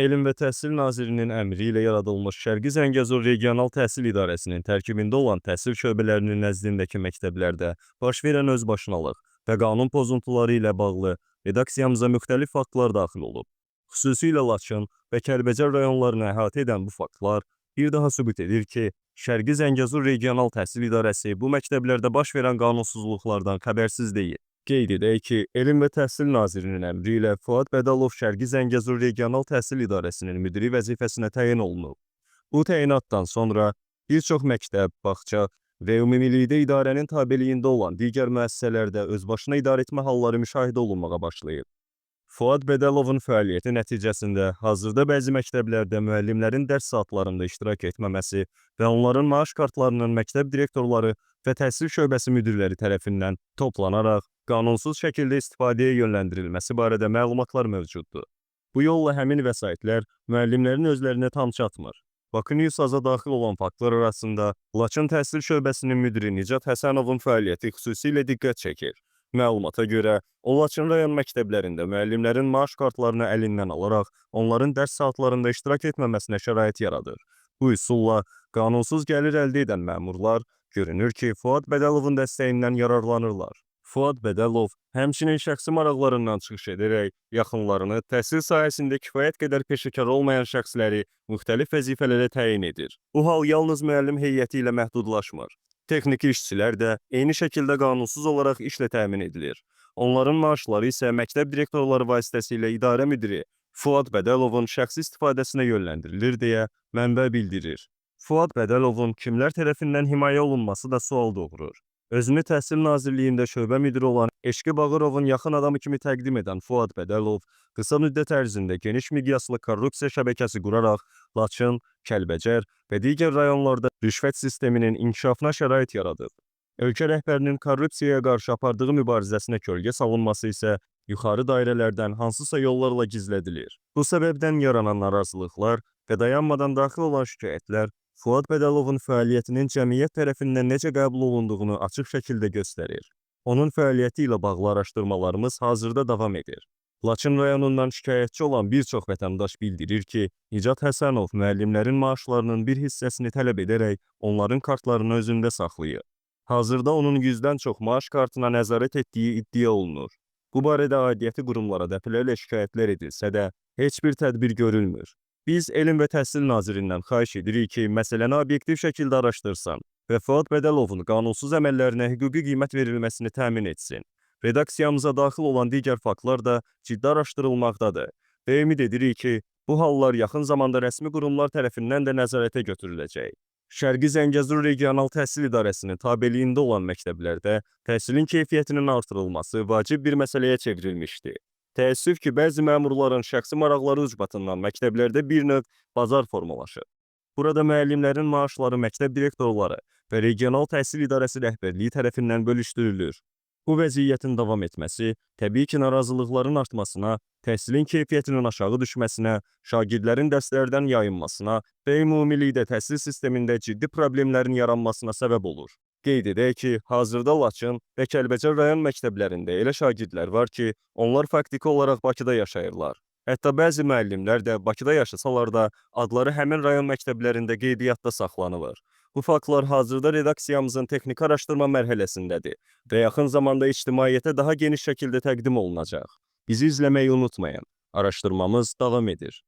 Elm və Təhsil Nazirinin əmri ilə yaradılmış Şərqi Zəngəzur Regional Təhsil İdarəsinin tərkibində olan təhsil şöbələrinin nəzdindəki məktəblərdə baş verən özbaşınalıq və qanun pozuntuları ilə bağlı redaksiyamıza müxtəlif faktlar daxil olub. Xüsusilə Laçın və Kəlbəcər rayonlarını əhatə edən bu faktlar bir daha sübut edir ki, Şərqi Zəngəzur Regional Təhsil İdarəsi bu məktəblərdə baş verən qanunsuzluqlardan xəbərsiz deyil. Qeyd edək ki, Elm və Təhsil Nazirinin əmri ilə Fuad Bədəlov Şərqi Zəngəzur Regional Təhsil İdarəsinin müdiri vəzifəsinə təyin olunub. Bu təyinatdan sonra bir çox məktəb, bağça və ümumilikdə idarənin tabeliyində olan digər müəssisələrdə özbaşına idarəetmə halları müşahidə olunmağa başlayıb. Fuad Bədəlovun fəaliyyəti nəticəsində hazırda bəzi məktəblərdə müəllimlərin dərs saatlarında iştirak etməməsi və onların maaş kartlarının məktəb direktorları və təhsil şöbəsi müdirləri tərəfindən toplanaraq qanunsuz şəkildə istifadəyə yönləndirilməsi barədə məlumatlar mövcuddur. Bu yolla həmin vəsaitlər müəllimlərin özlərinə tam çatmır. Bakı News-a daxil olan faktlar arasında Laçın Təhsil Şöbəsinin müdiri Nicat Həsənovun fəaliyyəti xüsusilə diqqət çəkir. Məlumata görə, o Laçın rayon məktəblərində müəllimlərin maaş kartlarını əlindən alaraq onların dərs saatlarında iştirak etməməsinə şərait yaradır. Bu üsulla qanunsuz gəlir əldə edən məmurlar görünür ki, Fuad Bədəlovun dəstəyindən yararlanırlar. Fuad Bədəlov həmçinin şəxsi maraqlarından çıxış edərək yaxınlarını təhsil sahəsində kifayət qədər peşəkar olmayan şəxsləri müxtəlif vəzifələrə təyin edir. Bu hal yalnız müəllim heyəti ilə məhdudlaşmır. Texniki işçilər də eyni şəkildə qanunsuz olaraq işlə təmin edilir. Onların maaşları isə məktəb direktorları vasitəsilə idarə müdiri Fuad Bədəlovun şəxsi istifadəsinə yönləndirilir deyə mənbə bildirir. Fuad Bədəlovun kimlər tərəfindən himayə olunması da sual doğurur. Özünü Təhsil Nazirliyində şöbə müdiri olan Eşqi Bağırovun yaxın adamı kimi təqdim edən Fuad Bədəlov qısa müddət ərzində geniş miqyaslı korrupsiya şəbəkəsi quraraq Laçın, Kəlbəcər və digər rayonlarda rüşvət sisteminin inkişafına şərait yaradıb. Ölkə rəhbərinin korrupsiyaya qarşı apardığı mübarizəsinə kölgə salınması isə yuxarı dairələrdən hansısa yollarla gizlədilir. Bu səbəbdən yaranan narazılıqlar və dayanmadan daxil olan şikayətlər Fuad Bədəlovun fəaliyyətinin cəmiyyət tərəfindən necə qəbul olunduğunu açıq şəkildə göstərir. Onun fəaliyyəti ilə bağlı araşdırmalarımız hazırda davam edir. Laçın rayonundan şikayətçi olan bir çox vətəndaş bildirir ki, Nicat Həsənov müəllimlərin maaşlarının bir hissəsini tələb edərək onların kartlarını özündə saxlayır. Hazırda onun 100-dən çox maaş kartına nəzarət etdiyi iddia olunur. Bu barədə aidiyyəti qurumlara dəfələrlə şikayətlər edilsə də, heç bir tədbir görülmür. Biz Elm və Təhsil Nazirindən xahiş edirik ki, məsələni obyektiv şəkildə araşdırsın və Fuad Bədəlovun qanunsuz əməllərinə hüquqi qiymət verilməsini təmin etsin. Redaksiyamıza daxil olan digər faktlar da ciddi araşdırılmaqdadır və ümid edirik ki, bu hallar yaxın zamanda rəsmi qurumlar tərəfindən də nəzarətə götürüləcək. Şərqi Zəngəzur Regional Təhsil İdarəsinin tabeliyində olan məktəblərdə təhsilin keyfiyyətinin artırılması vacib bir məsələyə çevrilmişdi. Təəssüf ki, bəzi məmurların şəxsi maraqları ucbatından məktəblərdə bir növ bazar formalaşır. Burada müəllimlərin maaşları məktəb direktorları və Regional Təhsil İdarəsi rəhbərliyi tərəfindən bölüşdürülür. Bu vəziyyətin davam etməsi təbii ki, narazılıqların artmasına, təhsilin keyfiyyətinin aşağı düşməsinə, şagirdlərin dərslərdən yayınmasına və ümumilikdə təhsil sistemində ciddi problemlərin yaranmasına səbəb olur. Qeyd edək ki, hazırda Laçın və Kəlbəcər rayon məktəblərində elə şagirdlər var ki, onlar faktiki olaraq Bakıda yaşayırlar. Hətta bəzi müəllimlər də Bakıda yaşasalar da adları həmin rayon məktəblərində qeydiyyatda saxlanılır. Bu faktlar hazırda redaksiyamızın texniki araşdırma mərhələsindədir və yaxın zamanda ictimaiyyətə daha geniş şəkildə təqdim olunacaq. Bizi izləməyi unutmayın. Araşdırmamız davam edir.